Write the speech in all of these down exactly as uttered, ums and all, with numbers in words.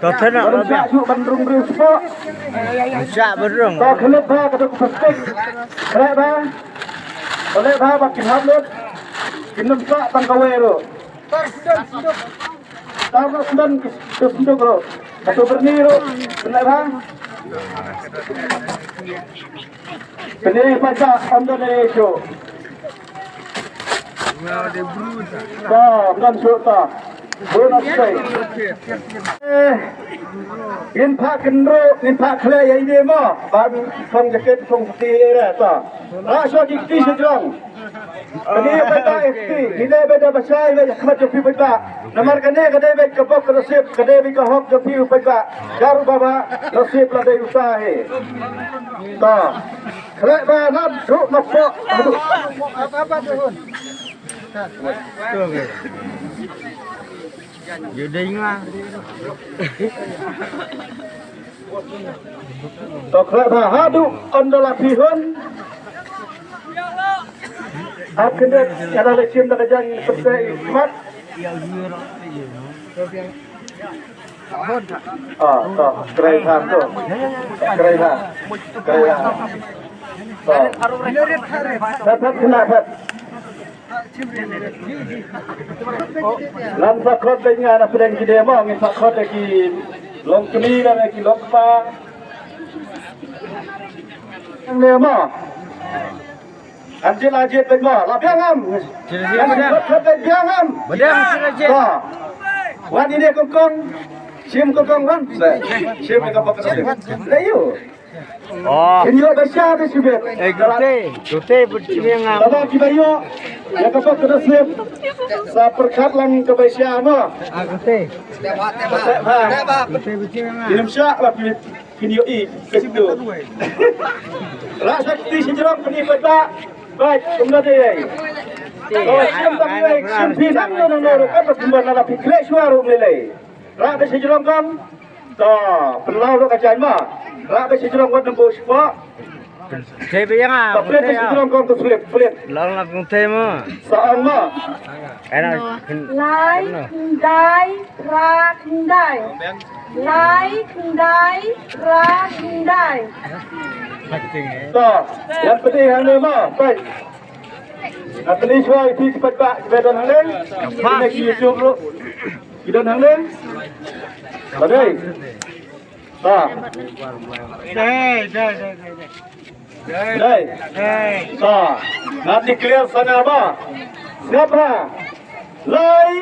To thena. Ban shah shuh ban rung briew spah. Shah ban rung. To khlep bha ka duk plastik. Khlep bha. Khlep bha ba kin hap lut. Kin nym shah tang kawei ruh. Tar na sendon ki senduk ruh. Ka tu berni ruh. Khlep bha. Pynïaid paidbah ym don ei ei shuh. Ka ym don shuh ta. Bun astai. Eh, ngin phah kynroh, ngin phah khleh ïa ine mo. Ban phong jaket, phong kti ïa ira ta. Ra shuwa ki kti sha jrong. Pynïaid paidbah ïa ki kti. Ki leh bad da bashai bad ïa khmat jong phi paidbah. Namar kane ka dei bad ka bok ka nasib, ka dei bad ka hok jong phi paidbah. Jar u baba nasib la dei uta hi. Ta. Khleh ba nat duk na pok. Yu dei nga. To khleh ba haduh ynda la phi hun. Ap kyndet ïa la leh shim da ka jang pynte i khmat. Ah, to, krai than to. Krai than. Krai than. To. Phet, phet, kena phet. Ngan sa khot dei nga na pdeng ki demo, ngin sa khot dei ki long kmie na ki long kpa. Demo. Kan jied la jied bad mo, la biang am. Jied la jied, kan badiang. Jied bad biang am. Badiang, jied la jied. Ba. Wan ine kongkong. Shim kongkong wan. Shim ka bok ka shim. La yu. Oh. Kin ïoh ba sha ba shibit. Eh, gute, gute bad shim biang am. Taba ki ba ïoh. Ïa ka bok ka shim. Sa pyrkhat lang ka ba sha mo. Ah, gute. Gute bad shim biang am. Kin ym shah ba ki Kin ïohi, kito. Rah sa kti shi jrong pyni pat ba. Bad, kumno te ei. Ko shim tang ei, shim phi nang no no no, kan ba kumba na la phi khleh shuwa ruh mlei lei. Rah ba shi jrong kam. To, pynlaw ruh ka jaiñ ma. Rah ba shi jrong wat nang buh spah. Te ba ïa nga, to, plet ba shi jrong kam to flip, flip. Long la kung te ma. Sa ong ma. Lai, khyndai, phra, khyndai. Lai, khyndai, phra, khyndai. To, ïa pynïaid hangne mo, peit. Ïa pynïaid shuwa ïa phi ki paidbah kiba don hangne. Kine ki YouTube ruh. Ki don hangne. Ba dei. To. Dei, dei, dei, dei, dei. Dei. Dei. To. Nga declare sana ba. Sngap ha. Lai,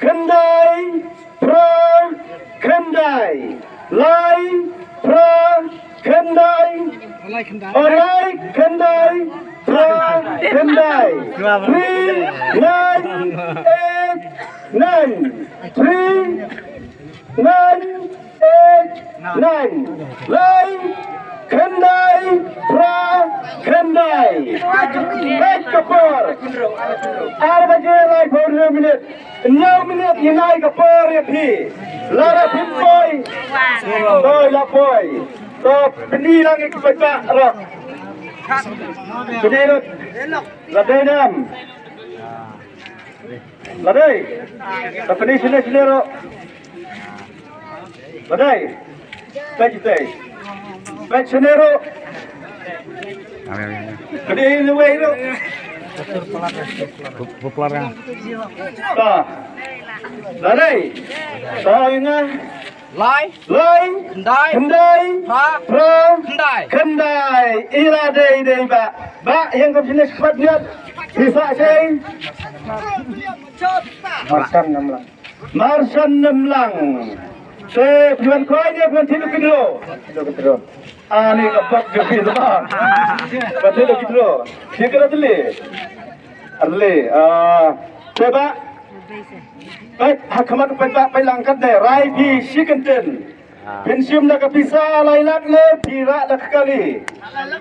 khyndai, phra, khyndai. Lai, phra, khyndai. Lai, khyndai. Oh, lai, khyndai, phra, khyndai. Three, nine, eight, nine. Three, nine, eight, nine. Lai, khyndai, phra, khyndai. Peit ka por. Ar baje laiphew hynriew minit. Hynñiew minit ngin ai ka por ïa phi. Lada phim poi. Poi la poi. To pyni lang ïa ki paidbah ruh. Pyni ruh. La dei ne em. La dei. La pyni shane shane ruh. La dei. Peit, peit. Peit shane ruh. Peit ine wei ruh. Popular kan. Ta. La dei. Ta ïa nga. Lai. Lai. Khyndai. Khyndai. Phra. Phra. Khyndai. Khyndai. Ila dei dei ba. Ba ïeng kam shane shakhmat ïa. Pisa shane. Marsan Namlang. Marsan Namlang. Te phi wan khoi ne phi wan thied lucky draw. Lucky draw. Ani ka bok jong phi ba. Ba thied lucky draw. Phi kra tylli. Ar le, ah, te ba. Peit, ha khmat peit ba, peit lang kat ne, rai phi shi kyntien. Phin shim da ka pisa lai lak ne, phi rah da ka kali.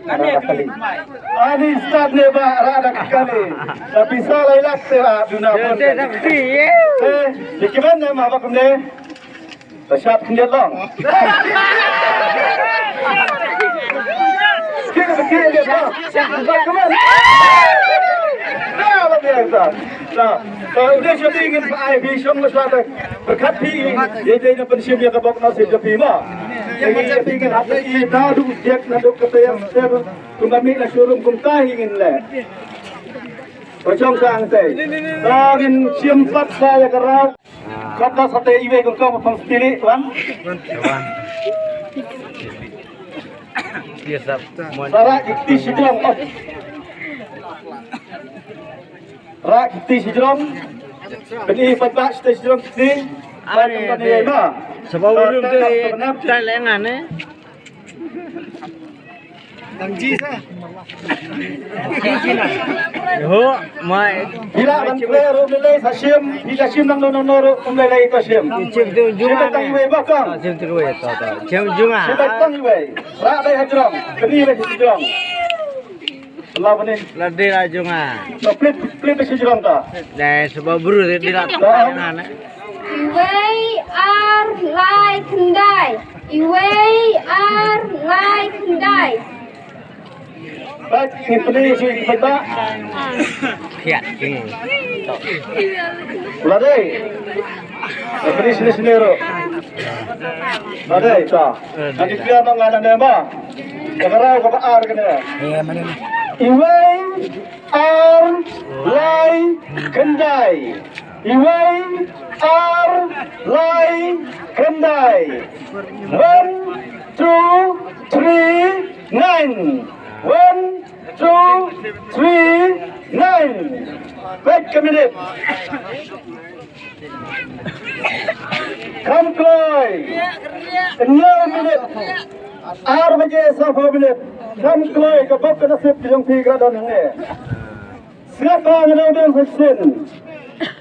Rah da ka kali. Ani stad ne ba, rah da ka kali. Da pisa lai lak te rah, duna pun. Te da phi, eh. Te, di kiban ne ma ba kumne. Ka shap khyndiat long. Pyrkhat phi, ïa, ïa, ïa, ïa, pynshim ïa ka bok nasib jong phi mo. Ïa, ïa, ïa, phi ngin hap ïa, da du jek na du ka tayar ter. Kumba mih na showroom kumta hi ngin leh. Ba shong shang te. Ba ngin shim pat sa ïa ka raw. Kata sa te iwei kong kong pang stili wan. Wan. Yes, sir. Sa ra ki ti shi jrong. Ra ki ti shi jrong. Bini pat ba shi ti shi jrong ti. Are, ba ni ma. Sebab ulun tu, eh, tak lengan, eh. Ho, mai. Phi lah ban kre ruh lei lei sa shim, phi la shim nang no no no ruh kum lei lei to shim. Shim tu jung. Shim tang iwei ba kong. Shim tu iwei to to. Shim jung ah. Shim tang iwei. Ra dei ha jrong, kni dei ha jrong. La bani. La dei la jung ah. To plit plit dei ha jrong to. Dei sebab bru dei la. Iwei ar lai khyndai. Iwei ar lai khyndai. Bad ngi pynlong shi bad ba. Khiat king. Lade. Pynlong shi shi ro. Lade ta. Nanti dia ma nga nang ba. Ka raw ka ba ar kane. Iwei ar lai khyndai. Iwei ar lai khyndai. One, two, three, nine. One, two, three, nine. Wait a minute. Kham kloi. Hynñiew minit. Ar baje saphew minit. Kham kloi ka bok ka nasib ka jong phi ka la don hangne. Sngap ba nga dang dang sa shisien.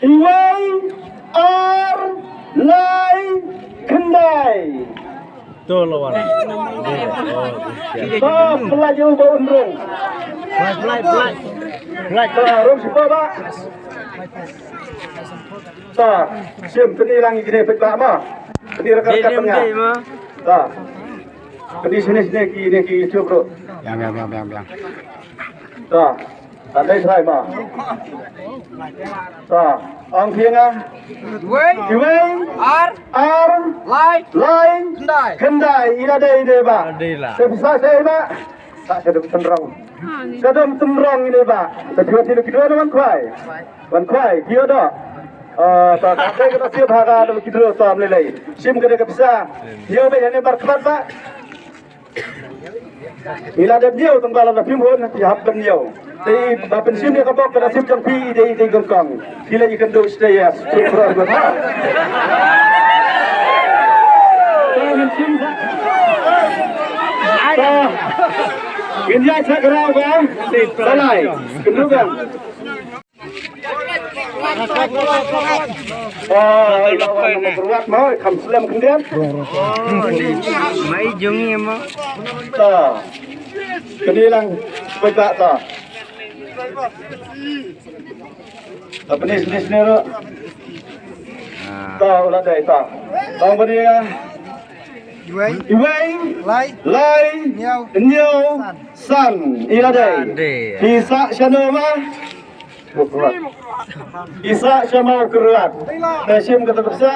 Iwei ar lai khyndai. To lawan. Ba pynlait ïa u ba un rung. Pynlait, pynlait, pynlait. Ba rung shuwa ba. Ta, shim pyni lang ïa kine peit ba ma. Pyni rakat rakat tengah. Ta. Pyni sini sini ki ne ki YouTube ruh. Biang biang biang biang biang. Ta. Ta dei trai ma. Ta. Ong phi nga. Iwei. Iwei. Ar. Ar. Lai. Lai. Khyndai. Khyndai. Ina dei dei ba. Dei la. Te pisa sei ba. Ta sa dum tynrong. Sa dum tynrong ine ba. Ta dua tilu kidua na wan khwai. Wan khwai, kio do. Ah, ta ta te ka ta siap ha ka dum kidua sam lei lei. Shim ka de ka pisa. Kio be ane bar khmat ba. Ila de kio tang ba la phim hon, ïa hap ban kio. Te ba pynshim ïa ka bok ka nasib jong phi dei dei gong kong. Phi la ïa kynduh sdei ïa. Truk rot got ha. Ngin ïa sa kra ba. Salai. Kynduh ba. Oh, ïa la wa ma ruat ma kham slem khyndiat. Mai jong ngi ma. Ta. Kni lang. Peta ta. Ta pnis pnis ne ro. Ta u la dei ta. Tang bani ya. Iwei. Iwei. Lai. Lai. Hynñiew. Hynñiew. San. San. I la dei. La dei. Pisa shano ma. Isa shama u kruat. Te shim kata pisa.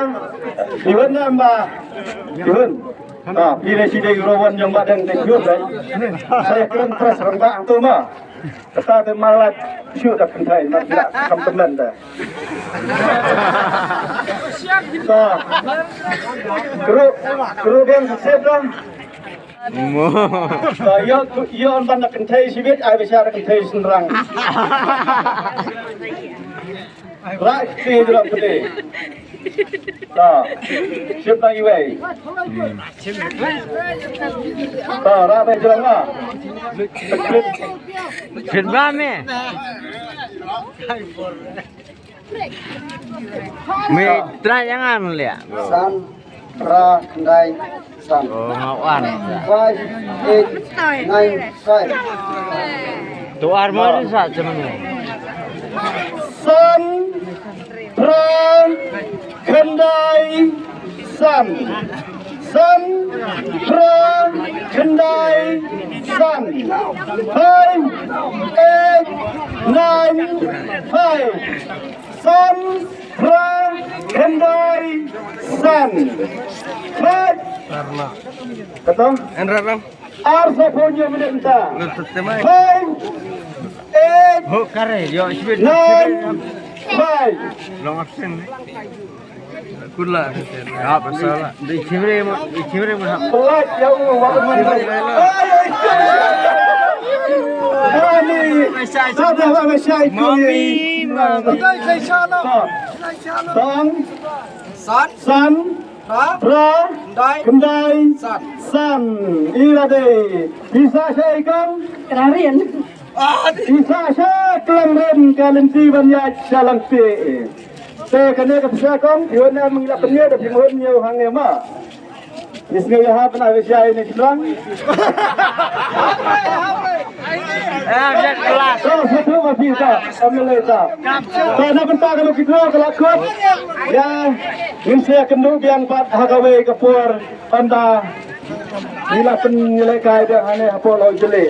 Iwan namba. Iwan. Ah, pile shi dei rawan jong ba dang te jur dai. Saya kren pres rang ba tu ma. Kata te malat shu da kynthai na pila kam temen da. Sa. Kru kru dang sep dang. Mo. Sa ïa ïa on ban da kynthai shibit ai bishar kynthai shynrang. Rak ti jrong kete. Ta. Shim ta iwei. Ta ra ba jrong ma. Shim ba me. Me trai yang an le. San, ra, khyndai, san. Oh, nga wan. Five, eight, nine, five. Tu ar mo sa jaman. San, ra, khyndai, san. San, phra, khyndai, san. Five, eight, nine, five. San, phra, khyndai, san. Five. Kata? Arphew hynñiew minit mynta. Five, eight, nine, five. Kula. Ya, pasal lah. Di Chivre mo, di Chivre mo. Pelat ya, u, wa, wa, wa. Mami. Sa dah, wa, wa, sa ikut. Mami, mami. San. San. Phra. Phra. Khyndai. San. San. Ira dei. Isa sa ikut. Kararin. Isa sa klam ren ka lynti ban ïaid sha lang te. Te kane ka pisa kong, phi wan ne mynta pynïaid, phi wan ne hangne ma. Is ngi ha pynah ka shai ne ki trang. Eh, biar kelas. Ka sa tu ma phi ta, am le ta. Ka na pynta ka lo ki dro ka la kut. Ya, ngin sa kynduh biang pat ha kawei ka por. Panda. Ngi la pynlehkai biang hangne hapoh Lawjylli.